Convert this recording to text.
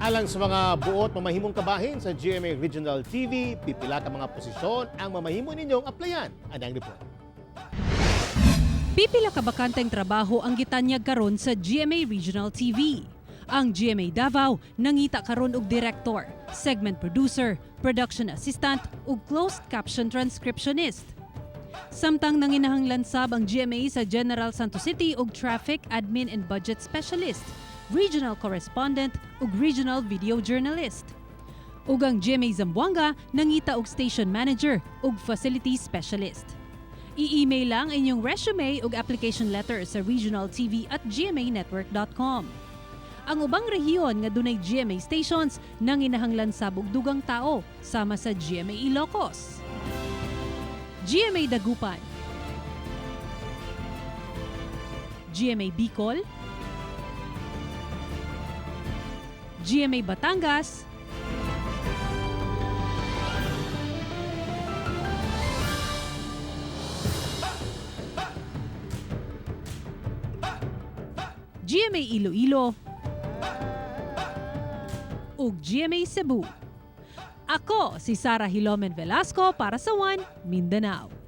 Alang sa mga buot mamahimong kabahin sa GMA Regional TV, pipila ka mga posisyon ang mamahimo ninyong applyan. Anang report. Pipila ka bakanteng trabaho ang gitanyag karon sa GMA Regional TV. Ang GMA Davao nangita karon og director, segment producer, production assistant ug closed caption transcriptionist. Samtang nanginahanglan sab ang GMA sa General Santos City og traffic admin and budget specialist, regional correspondent ug regional video journalist. Ug ang GMA Zamboanga nangita og station manager ug facility specialist. I-email lang inyong resume ug application letter sa regionaltv@gmanetwork.com. Ang ubang rehiyon nga dunay GMA stations nanginahanglan sab og dugang tao sama sa GMA Ilocos, GMA Dagupan, GMA Bicol, GMA Batangas, GMA Iloilo ug GMA Cebu. Ako si Sara Hilomen Velasco para sa One Mindanao.